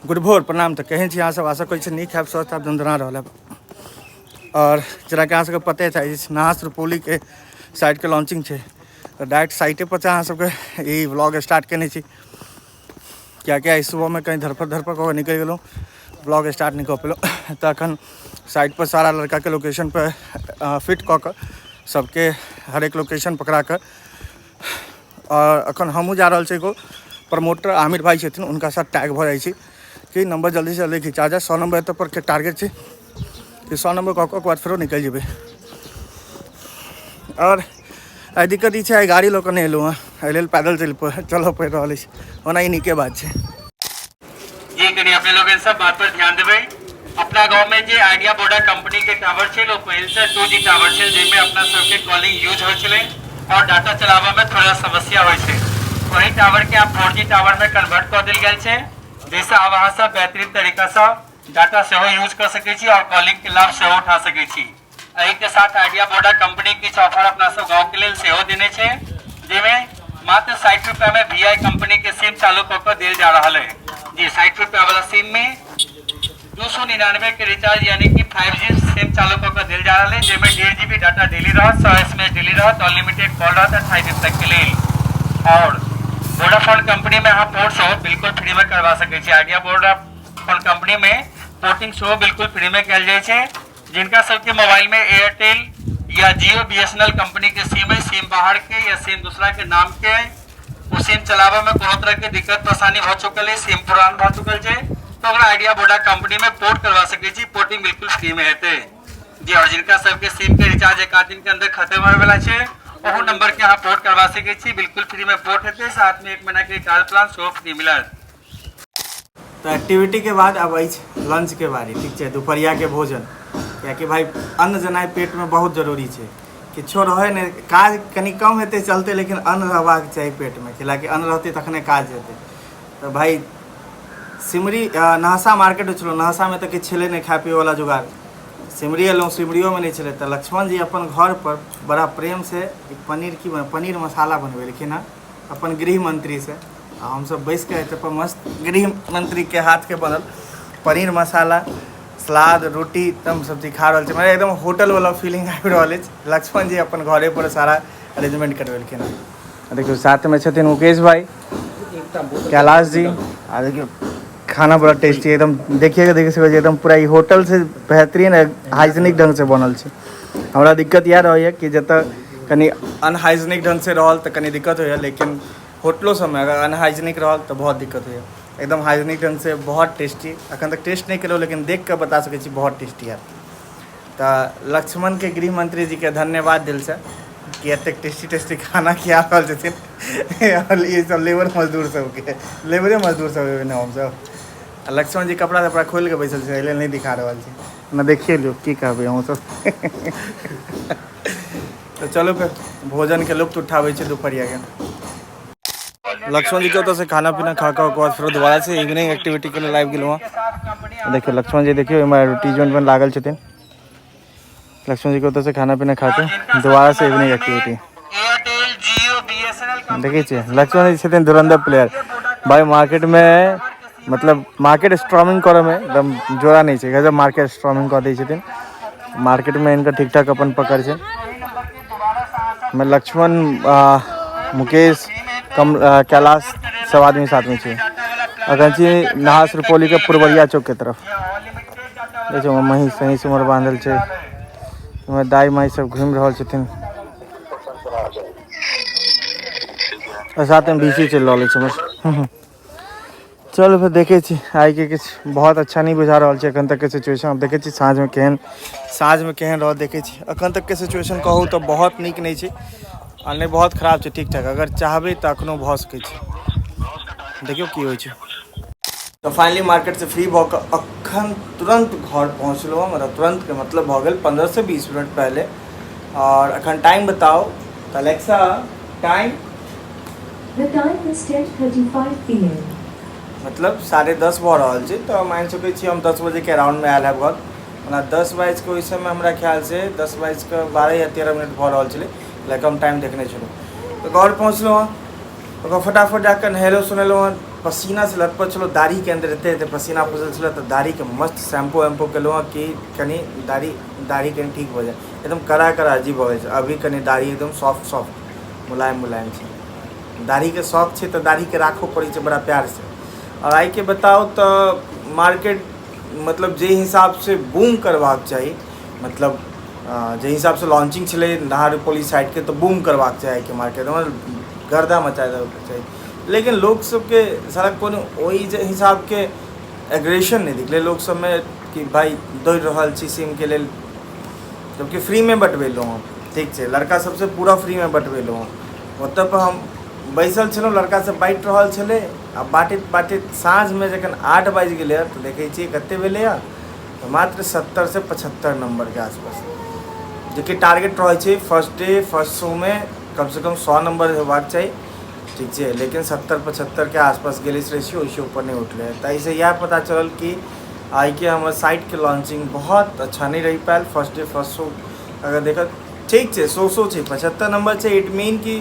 Good भोर, प्रणाम। तऽ केहन छी अहाँ सब? आशा करै छी नीक हैब, स्वस्थ हैब, दनदना रहल हैब। आओर जेनाकि अहाँ सबके पते छै, नहास रुपौलीके साइटके लॉन्चिंग छै, तऽ डायरेक्ट साइटे पर अहाँ सबके ई व्लॉग स्टार्ट केने छी, कियाकि आइ सुबहमे कहीं धरफड़ धरफड़ कऽ निकलि गेलहुँ, व्लॉग स्टार्ट नहि कऽ पेलहुँ। तऽ अखन साइट पर सारा लड़काके लोकेशन पर फिट कऽ कऽ सबके हरेक लोकेशन पकड़ा कऽ, आओर अखन हमहूँ जा रहल छी, एगो प्रमोटर आमिर भाई छथिन, हुनका साथ टैग भऽ जाइ छी कि नंबर जल्दीसँ जल्दी खिंचा जाए। 100 नंबर एतऽ पर के टारगेट छै कि 100 नंबर कऽ कऽ ओकर बाद फेरो निकलि जेबै। आओर आइ दिक्कत ई छै, आइ गाड़ी लऽ कऽ नहि एलहुँ हँ, एहि लेल पैदल चलि चलऽ पड़ि रहल अछि। ओना ई नीके बात छै। जी कनी अपने लोगन सब बात पर ध्यान देबै। अपना गांव में जे आइडिया वोडा कंपनी के टावर छै, ओ पहिल से 2G tower छै, जाहिमे अपना सबके कॉलिंग यूज होइ छलै और डाटा चलाबऽ में थोड़ा समस्या होइ छै। वही टावर के आब 4G tower में कन्वर्ट कऽ देल गेल छै, जाहिसँ आब अहाँ सब बेहतरीन तरीका सँ डाटा सेहो यूज कऽ सकै छी और कॉलिंग के लाभ सेहो उठा सकै छी। एहि के साथ आइडिया वोडा कंपनी किछु ऑफर अपना सब गांव के लेल सेहो देने छै, जाहिमे मात्र 60 रुपया में वी I company के सिम चालू कऽ कऽ देल जा रहल है। जी 60 रुपया वाला सिम में 299 के रिचार्ज यानी कि 5G SIM चालू कऽ कऽ देल जा रहल है, जाहिमे 1.5 जीबी डाटा डेली रहत, 100 एस एम एस डेली रहत, अनलिमिटेड कॉल रहत 28 दिन तक के लेल। और वोडाफोन कंपनी में अहाँ पोर्ट सेहो बिल्कुल फ्री में करवा सकै छी। आइडिया वोडाफोन कंपनी में पोर्टिंग सेहो बिल्कुल फ्री में कयल जाइ छै। जिनका सबके मोबाइल में एयरटेल या Jio B S N L company के सिम है, सिम बाहर के या सिम दूसरा के नाम के है, ओ सिम चलाबे में कोनो तरह के दिक्कत परेशानी भऽ चुकल है, सिम पुरान भऽ चुकल छै, तऽ ओकरा आइडिया वोडा कंपनी में पोर्ट करवा सकै छी, पोर्टिंग बिल्कुल फ्री में हेतै जी। और जिनका सबके सिम के रिचार्ज एक आध दिन के अंदर खत्म होय वाला छै, ओहो नंबर के अहाँ पोर्ट करवा सकै छी, बिल्कुल फ्री में पोर्ट हेतै, साथ में 1 महीना के रिचार्ज प्लान सेहो फ्री मिलत। तऽ एक्टिविटीके बाद अब अछि लंचके बारी, ठीक छै, दुपहरियाके भोजन। किएकि भाइ अन्न जेनाइ पेटमे बहुत जरूरी छै। किछो रहै नहि, काज कनि कम हेतै चलतै, लेकिन अन्न रहबाक चाही पेटमे, कैलाकि अन्न रहतै तखने काज हेतै। तऽ भाइ सिमरी नहसा मार्केट छलहुँ, नहसामे तऽ किछु छलै नहि खाइ पियैवला जोगाड़। सिमरी एलहुँ, सिमरियोमे नहि छलै, तऽ लक्ष्मण जी अपन घरपर बड़ा प्रेमसँ पनीर की पनीर मसाला बनबेलखिन हँ अपन गृह मंत्रीसँ। आ हमसब बैस कऽ एतऽ पर मस्त गृह मंत्रीके हाथके बनल पनीर मसाला, सलाद, रोटी एकदम सब्जी खा रहल छी। मतलब एकदम होटलवला फीलिंग आबि रहल अछि। लक्ष्मण जी अपन घरे पर सारा अरेंजमेंट करबेलखिन हँ। देखियौ साथमे छथिन मुकेश भाई, कैलाश जी। आ देखियौ खाना बड़ा टेस्टी एकदम, देखिएके देख सकै छी एकदम पूरा ई होटल से बेहतरीन हाइजीनिक ढंग से बनल छै। हमरा दिक्कत इएह रहैए कि जतऽ कनि अनहाइजीनिक ढंग से रहल तऽ कनि दिक्कत होइए, लेकिन होटलो सबमे अगर अनहाइजीनिक रहल तऽ बहुत दिक्कत होइए। एकदम हाइजीनिक ढंग से बहुत टेस्टी, अखन तक टेस्ट नहि केलहुँ लेकिन देख कऽ बता सकै छी बहुत टेस्टी हैत। तऽ लक्ष्मणके गृह मंत्री जीके धन्यवाद दिलसँ कि एतेक टेस्टी टेस्टी खाना खिया रहल छथिन ई सब लेबर मजदूर सबके, लेबरे मजदूर सब हेबै ने हमसब। आ लक्ष्मण जी कपड़ा तपड़ा खोलि कऽ बैसल छै, एहि लेल नहि दिखा रहल छी ने, देखिए लियौ की कहबै अहूँ सब। तऽ चलू फेर भोजनके लुत्फ उठाबै छी दुपहरियाके। लक्ष्मण जी के ओतऽ से खाना पीना खा कऽ ओकर बाद फेरो दोबारा से इवनिंग एक्टिविटी के लेल आबि गेलहुँ हँ। देखियौ लक्ष्मण जी, देखियौ एहिमे एडवर्टीजमेंट में लागल छथिन। लक्ष्मण जी के ओतऽ से खाना पीना खा के दोबारा से इवनिंग एक्टिविटी। देखै छियै लक्ष्मण जी छथिन धुरंधर प्लेयर भाई, मार्केट में मतलब मार्केट स्ट्रॉमिंग करऽ में एकदम जोड़ा नहि छै, गजब मार्केट स्ट्रॉमिंग कऽ दै छथिन। मार्केट में इनका ठीक ठाक अपन पकड़ छै। में लक्ष्मण, मुकेश, कम, कैलाश सब आदमी साथ में छै। अखन छी नहास रुपौली के पुरबरिया चौक के तरफ। देखियौ महींस सहींस उमर बांधल छै, उमहर दाई माई सब घूमि रहल छथिन आ साथ में बीसी चलि रहल अछि हमर। चलू फेर देखै छी, आइके किछु बहुत अच्छा नहि बुझा रहल छै एखन तकके सिचुएशन। आब देखै छी साँझमे केहन रहत देखै छी। एखन तकके सिचुएशन कहू तऽ बहुत नीक नहि छै आ नहि बहुत खराब छै, ठीक ठाक। अगर चाहबै तऽ एखनो भऽ सकै छै, देखियौ की होइ छै। तऽ फाइनली मार्केटसँ फ्री भऽ कऽ अखन तुरन्त घर पहुँचलहुँ हँ, मतलब तुरन्तके मतलब भऽ गेल 15 से 20 मिनट पहले। आओर अखन टाइम बताउ तऽ Alexa time. The time is 10:35 p.m. मतलब 10:30 भऽ रहल छै, तऽ मानि सकै छी हम 10 बजेके अराउंडमे आयल हैब घर। ओना 10 बाजिके ओहि समय हमरा ख्यालसँ 10 बाजिके 12 या 13 मिनट भऽ रहल छलै, लाइक हम टाइम देखने छलहुँ। तऽ घर पहुँचलहुँ हँ, ओकर फटाफट जाकऽ नहेलहुँ सुनेलहुँ हँ। पसीनासँ लथपथ छलहुँ, दाढ़ीके अन्दर एते एते पसीना फँसल छलै, तऽ दाढ़ीके मस्त शैम्पू वैम्पू केलहुँ हँ कि कनि दाढ़ी दाढ़ी कनि ठीक भऽ जाय। एकदम कड़ा कड़ा अजीब भऽ गेल छै। अभी कनि दाढ़ी एकदम सॉफ्ट सॉफ्ट मुलायम मुलायम छै। दाढ़ीके शौक छै तऽ दाढ़ीके राखो पड़ै छै बड़ा प्यारसँ। आओर आइके बताउ तऽ मार्केट मतलब जे हिसाबसँ बूम करबाक चाही, मतलब जे हिसाबसँ लॉन्चिंग छलै नहार रुपौली साइडके, तऽ बूम करबाक चाही आइके मार्केटमे, गर्दा मचा देबाक चाही। लेकिन लोक सबके साला कोनो ओहि जे हिसाबके एग्रेशन नहि दिखलै लोक सबमे कि भाइ दौड़ि रहल छी सिमके लेल, जबकि फ्रीमे बँटबेलहुँ हम। ठीक छै, लड़का सबसँ पूरा फ्रीमे बँटबेलहुँ हम। ओतऽ पर हम बैसल छलहुँ, लड़का सब बाँटि रहल छलै आ बाँटैत बाँटैत साँझमे जखन 8 बाजि गेलै तऽ देखै छियै कते भेलैए, तऽ मात्र 70 से 75 नम्बरके आसपास, जेकि टारगेट रहै छै फर्स्ट डे फर्स्ट शोमे कमसँ कम 100 नम्बर हेबाक चाही। ठीक छै, लेकिन 70 75के आसपास गेलै रेशियो, ओहिसँ ऊपर नहि उठलै। तऽ एहिसँ इएह पता चलल कि आइके हमर साइटके लॉन्चिंग बहुत अच्छा नहि रहि पायल फर्स्ट डे फर्स्ट शो अगर देखत। ठीक छै, सो सो छै, 75 नम्बर छै, it mean कि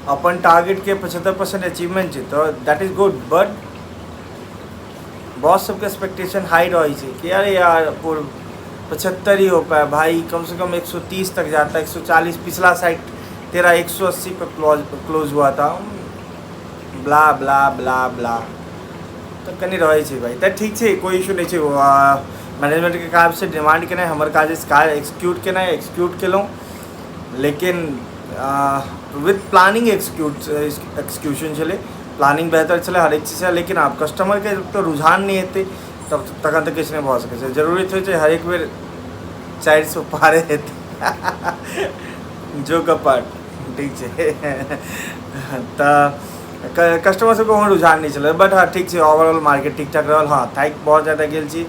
अपन टारगेटके 75% अचीवमेंट छै, तऽ that is good. But boss सबके एक्सपेक्टेशन हाई रहै छै कि अरे यार, पूर्व 75 ही हो पाया भाई, कम से कम 130 तक जाता, 140। पिछला साइट तेरा 180 पे क्लोज क्लोज हुआ था, ब्ला ब्ला ब्ला ब्ला। तऽ कनि रहै छै भाइ। तऽ ठीक छै, कोइ इशू नहि छै। मैनेजमेंटके काज छै डिमांड केनाइ, हमर काज अछि काज एक्सिक्यूट केनाइ। एक्सिक्यूट केलहुँ, लेकिन विथ प्लानिंग एक्सिक्यूट एक्सिक्यूशन छलै। प्लानिंग बेहतर छलै हरेक चीजसँ, लेकिन आब कस्टमरके जब तक रुझान नहि हेतै तब तखन तऽ किछु नहि भऽ सकै छै। जरूरी थोड़े छै हरेक बेर 400 पारे हेतै। जोक अपार्ट, ठीक छै, तऽ कस्टमर सबके ओहन रुझान नहि छलै। बट हँ, ठीक छै, ओवरऑल मार्केट ठीक ठाक रहल। हँ, थाकि बहुत ज्यादा गेल छी,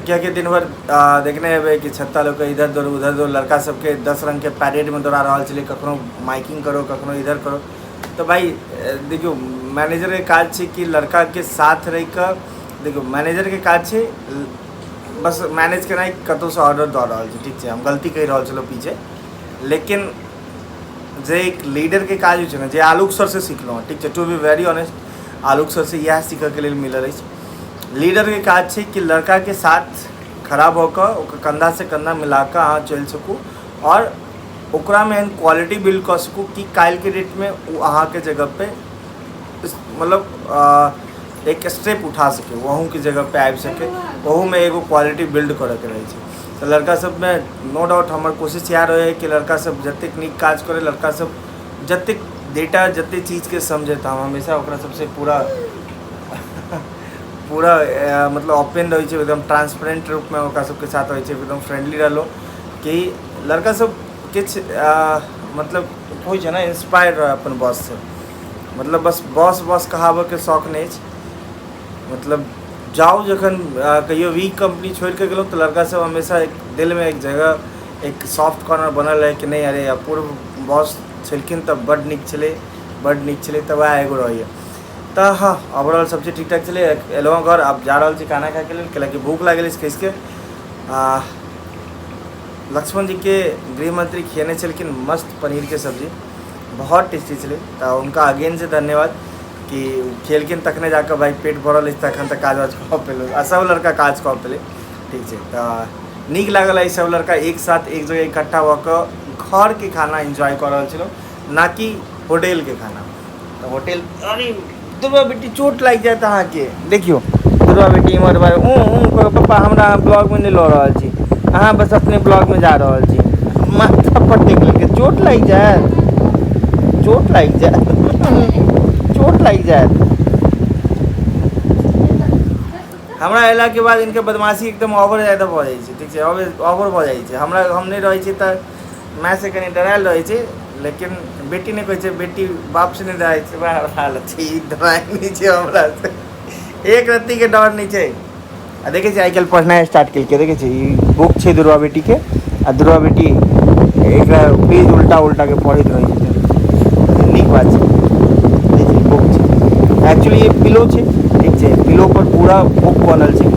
कियाकि दिन भरि देखने हेबै कि छत्ता लऽ कऽ इधर दौड़ू, उधर दौड़ू, लड़का सबके 10 रङ्गके पैरेडमे दौड़ा रहल छलै, कखनो माइकिंग करो, कखनो इधर करो। तऽ भाइ देखियौ, मैनेजरके काज छै कि लड़काके साथ रहि कऽ, देखियौ, मैनेजरके काज छै बस मैनेज केनाइ, कतहुसँ ऑर्डर दऽ रहल छै। ठीक छै, हम गलती कहि रहल छलहुँ पीछे, लेकिन जे एक लीडरके काज होइ छै ने, जे आलोक सरसँ सिखलहुँ हँ, ठीक छै, टू बी वेरी ऑनेस्ट, आलोक सरसँ इएह सीखऽके लेल मिलल अछि। लीडरके काज छै कि लड़काके साथ खड़ा भऽ कऽ ओकर कन्धासँ कन्धा मिला कऽ अहाँ चलि सकू आओर ओकरामे एहन क्वालिटी बिल्ड कऽ सकू कि काल्हिके डेटमे ओ अहाँके जगहपर मतलब एक स्टेप उठा सके, ओ अहूँके जगहपर आबि सके। ओहूमे एगो क्वालिटी बिल्ड करऽके रहै छै। तऽ लड़का सबमे नो डाउट हमर कोशिश इएह रहै कि लड़का सब जतेक नीक काज करै, लड़का सब जतेक डेटा, जतेक चीजके समझै, तऽ हम हमेशा ओकरा सबसँ पूरा पूरा मतलब ओपन रहै छै, एकदम ट्रांसपेरेंट रूपमे ओकरा सबके साथ रहै छै, एकदम फ्रेंडली रहलहुँ कि लड़का सब किछु मतलब होइ छै ने, इंस्पायर रहै अपन बॉससँ। मतलब बस बॉस बॉस कहाबऽके शौक नहि अछि। मतलब जाउ, जखन कहियो वी कम्पनी छोड़ि कऽ गेलहुँ तऽ लड़का सब हमेशा एक दिलमे एक जगह, एक सॉफ्ट कॉर्नर बनल रहै कि नहि, अरे अपूर्व बॉस छलखिन तऽ बड्ड नीक छलै, बड्ड नीक छलै। तऽ वएह एगो रहैए। तऽ हँ, ओवरऑल सब चीज ठीक ठाक छलै। एलहुँ घर, आब जा रहल छी खाना खायके लेल, कैलाकि भूख लागल अछि खसिके। लक्ष्मण जीके गृहमंत्री खियेने छलखिन मस्त पनीरके सब्जी, बहुत टेस्टी छलै। तऽ हुनका अगेन से धन्यवाद कि खेलखिन तखने जाकऽ भाइ पेट भरल अछि, तखन तऽ काज वाज कऽ पेलहुँ आ सब लड़का काज कऽ पेलै। ठीक छै, तऽ नीक लागल एहि सब लड़का एक साथ एक जगह इकट्ठा भऽ कऽ घरके खाना एन्जॉय कऽ रहल छलहुँ, ना कि होटलके खाना। तऽ होटल, अरे दुर्गा बेटी, चोट लागि जायत अहाँके। देखियौ, दुर्गा बेटी इम्हर भाइ ऊँ ऊँ कऽ, पप्पा, हमरा अहाँ ब्लॉगमे नहि लऽ रहल छी, अहाँ बस अपने ब्लॉगमे जा रहल छी। माथा पर टेक लेलकै, चोट लागि जायत, चोट लागि जायत, चोट लागि जायत। हमरा अयलाके बाद इनके बदमाशी एकदम ओवर ज्यादा भऽ जाइ छै। ठीक छै, ओवर भऽ जाइ छै। हमरा हम नहि रहै छी तऽ मायसँ कनि डरायल रहै छै, लेकिन बेटी नहि कहै छै, बेटी बापसँ नहि डराइ छै, वएह हालत छै। ई डराइ नहि छै हमरासँ, एक रत्तीके डर नहि छै। आ देखै छियै, आइ काल्हि पढ़नाइ स्टार्ट केलकै। देखै छियै, ई बुक छै दुर्गा बेटीके आ दुर्गा बेटी एकरा पेज उल्टा उल्टाके पढ़ैत रहै छै। नीक बात छै। देखै छियै, बुक छै, एक्चुअली ई पिलो छै। ठीक छै, पिलो पर पूरा बुक बनल छै,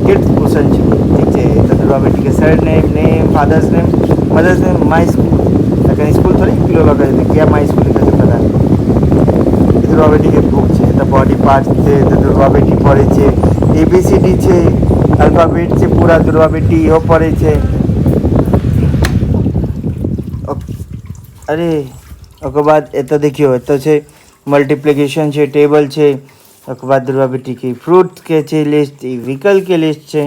किड्स पोर्शन छै। ठीक छै, तऽ दुर्गा बेटीके sir name, name, father's name, mother's name, my school. तखन स्कूल थोड़े पिलो लऽ कऽ जेतै? किया माय स्कूल लिखल छै पता नहि। दुर्गा बेटीके बुक छै। एतऽ बॉडी पार्ट छै, एतऽ दुर्गा बेटी पढ़ै छै, ए बी सी डी छै, अल्फाबेट छै पूरा, दुर्गा बेटी इहो पढ़ै छै। अरे ओकर बाद एतऽ देखियौ, एतऽ छै मल्टीप्लिकेशन छै, टेबल छै। ओकर बाद दुर्गा बेटीके फ्रूटके छै लिस्ट, ई व्हीकलके लिस्ट छै,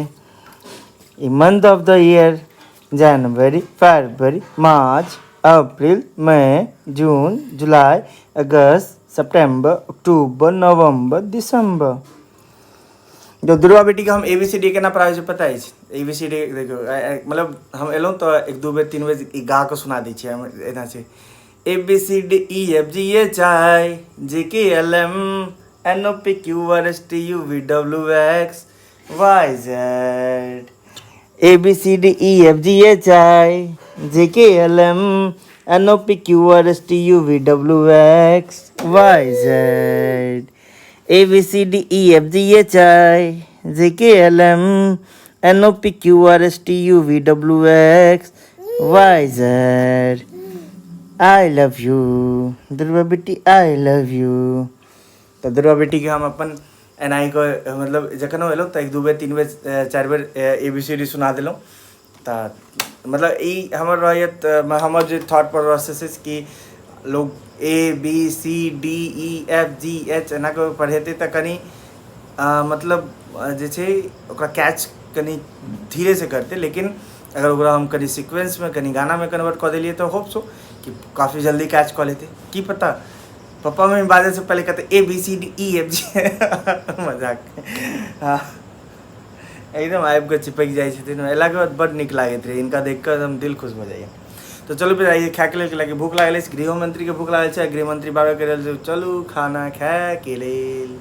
ई month of the year, January, February, March, April, May, June, July, August, September, October, November, December. जो दुर्गा बेटीके हम ए बी सी डी केना पढ़ाबै छियै पता अछि? ए बी सी डी देखियौ, मतलब हम एलहुँ तऽ एक दू बेर तीन बेर ई गा कऽ सुना दै छियै हम। एना छै, A B C D E F G H I J K L M N O P Q R S T U V W X Y Z. A B C D E F G H I J K L M N O P Q R S T U V W X Y Z. A B C D E F G H I J K L M N O P Q R S T U V W X Y Z. I love you Durga बेटी, I love you. तऽ दुर्गा बेटीके हम अपन एनाही कऽ, मतलब जखन एलहुँ तऽ एक दू बेर तीन बेर चारि बेर ए बी सी डी सुना देलहुँ। तऽ मतलब ई हमर रहैए, तऽ हमर जे थॉट प्रोसेस अछि कि लोग A B C D E F G H एना कऽ पढ़ेतै तऽ कनि मतलब जे छै ओकरा कैच कनि धीरेसँ करतै, लेकिन अगर ओकरा हम कनि सिक्वेंसमे कनि गानामे कन्वर्ट कऽ देलियै तऽ होप सो कि काफी जल्दी कैच कऽ लेतै। की पता पप्पा मम्मी बाजैसँ पहिले कहतै A B C D E F G. मजाक। हँ, एकदम आबि कऽ चिपकि जाइ छथिन। अयलाके बाद बड्ड नीक लागैत रहै हिनका देख कऽ, एकदम दिल खुश भऽ जाइए। तऽ चलू फेर आइए खायके लेल, कियाकि भूख लागल अछि। गृहमंत्रीके भूख लागल छै। गृहमंत्री बार बार कहि रहल छै चलू खाना खायके लेल।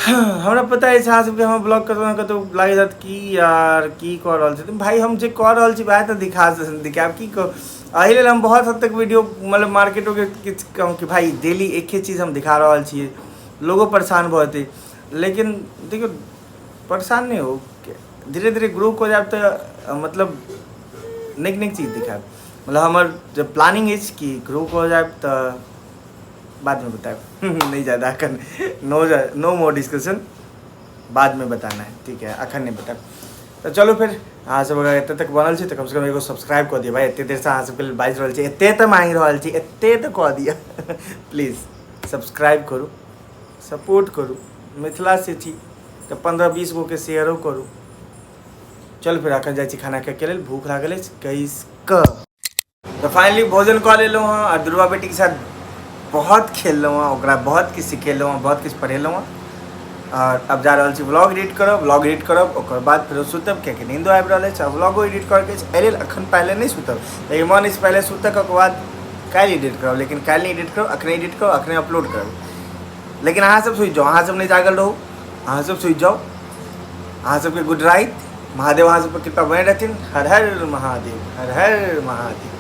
हमरा पता अछि अहाँ सबके हमर ब्लॉग कतौ ने कतौ लागि जायत कि यार की कऽ रहल छथिन भाई। हम जे कऽ रहल छी वएह तऽ दिखा दिखायब की कह। एहि लेल हम बहुत हद तक वीडियो मतलब मार्केटोके किछु कहूँ कि भाई डेली एके चीज हम दिखा रहल छियै, लोगो परेशान भऽ जेतै। लेकिन देखियौ, परेशान नहि हो, धीरे धीरे ग्रो कऽ जायब तऽ मतलब नीक नीक चीज दिखायब। मतलब हमर जे प्लानिंग अछि कि ग्रो कऽ जायब तऽ बादमे बतायब, नहि ज्यादा अखन, नो नो मोर डिस्कशन, बादमे बताना है, ठीक है? अखन नहि बतायब। तऽ चलू फेर, अहाँ सब अगर एते तक बनल छी तऽ कमसँ कम एगो सब्सक्राइब कऽ दिअ भाई। एते देरसँ अहाँ सबके लेल बाजि रहल छी, एते तऽ मांगि रहल छी, एते तऽ कऽ दिअ प्लीज। सब्सक्राइब करू, सपोर्ट करू, मिथिलासँ छी तऽ 15-20 गोके शेयरो करू। चल फेर अखन जाइ छी खाना खायके लेल, भूख लागल अछि कैस कऽ। तऽ फाइनली भोजन कऽ लेलहुँ हँ आ दुर्गा बेटीके साथ बहुत खेललहुँ हँ, ओकरा बहुत किछु सिखेलहुँ हँ, बहुत किछु पढ़ेलहुँ हँ। आओर आब जा रहल छी व्लॉग एडिट करब। व्लॉग एडिट करब, ओकर बाद फेरो सुतब, कियाकि नींदो आबि रहल अछि आ व्लॉगो एडिट करैके अछि। एहि लेल अखन पहिले नहि सुतब, लेकिन मन अछि पहिले सुतक, ओकर बाद काल्हि एडिट करब। लेकिन काल्हि नहि एडिट करब, अखने एडिट करब, अखने अपलोड करब। लेकिन अहाँ सब सुति जाउ, अहाँ सब नहि जागल रहू, अहाँ सब सुति जाउ। अहाँ सबके गुड राइत। महादेव अहाँ सबके कृपा बने रहथिन। हर हर महादेव, हर हर महादेव।